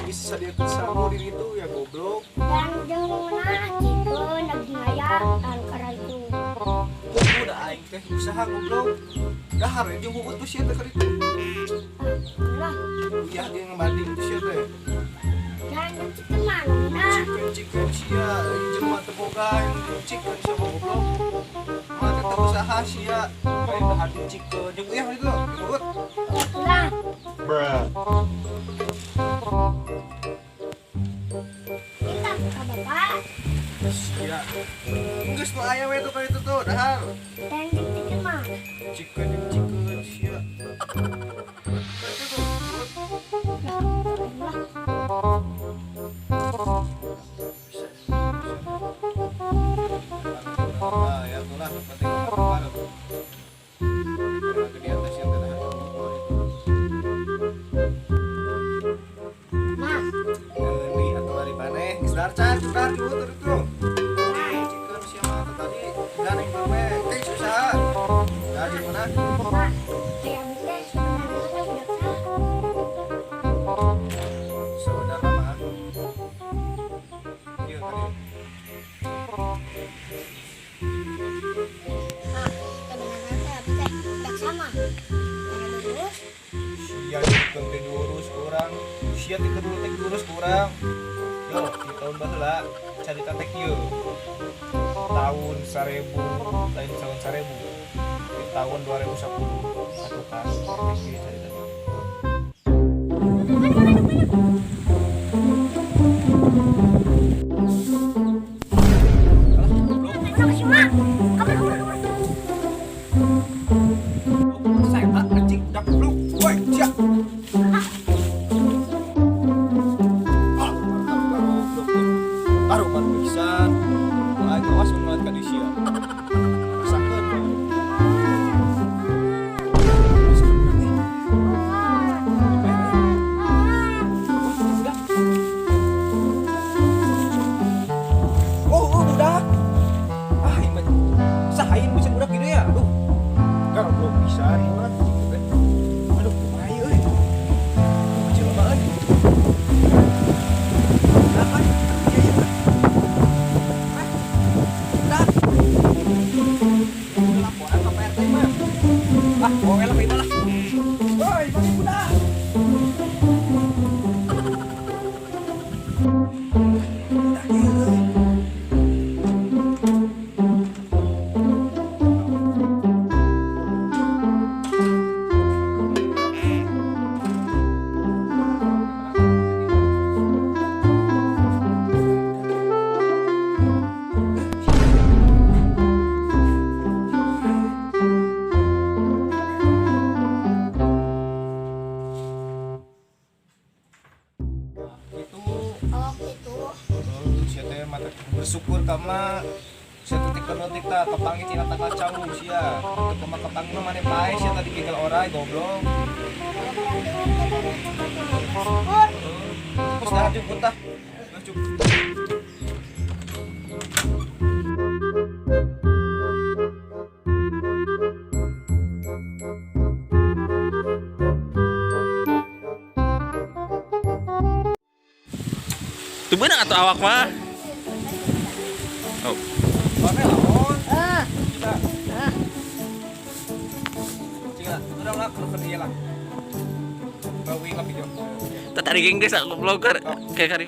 Bisa sadiakeun sangu di ditu ya, goblok. Dan jeung ngeunah chicken, daging ayam, anu kara itu. Tunggu da aing teh usaha, goblok. Dahar jeung huut tuh sia teh ka ditu. Ah, lah. Uyah ge ngebanding tuh sia teh. Dan jeung chicken mah anu ngeunah. Chicken chicken sia, jeung mah teu boga yang chicken sia goblok. Mah teh teu usaha sia. Kayak dahar jeung chicken jeung uyah di ditu, jeung huut. Lah. Bruh. Minta ka bapak. Sia. Geus nu aya we tuh ka ditu tuh dahar. Dan jeung chicken mah. Chicken jeung chicken sia. Itu tuh. Lah, lah. Bisa. Ah, ya itulah penting bareng. Karena gedean teh sia teh dahar itu. Mah. Ini atau dari mana? Geus dahar can, geus dahar juga tuh itu. Chicken sia mah teh tadi ganeng teh we. Teh susah. Dahar di mana? Pak, kayak abis teh sebenarnya teh udah sah. Sebenarnya mah. Iya tadi. Ah, sebenarnya teh abis teh udah sama. Karena lurus. Sia chicken teh diurus kurang. Sia teh kudu teh diurus kurang. Yo, di tahun baheula carita teh kieu. Tahun 1000, lain tahun 1000. Di tahun 2010 atuh kan teh kieu carita teh. Alah, goblok. Mana sih, Mak? Kabur, kabur, kabur. Saya tak anjing udah goblok. Woi, sia. Ah, goblok. Baru baru pisan. Aing awas mun ngeliat ka dieu sia. Rasakeun. Budak. Oh, oh, budak. Ah, ini mah sahain bisa budak gitu ya. Aduh. Goblok pisan ieu mah. Aduh, kumaha ieu euy. Aduh, kecil mah euy. Budak euy. Iya, iya. Eh, budak. Udah laporan ke Pak RT mah. Ah, bawa lah ke imah lah. Woi, mana budak? Budak ieu euy. Nah, gitu. Oh, gitu. Oh, sia teh mata bersyukur ka mah sia teh teh tah kapanggih tina tangkal cau sia. Teu kumaha kapanggih mah maneh pae sia tadi gigal orai goblok. Bersyukur. Terus dah jemput tah. Geus cukup. Tuh beunang atuh awak mah. Oh, Mana lawan? Eh, Kita. eh. Cing lah, udah lah kalau kerja lah. Bawa lah video. Tadi geng geus goblok kayak kari.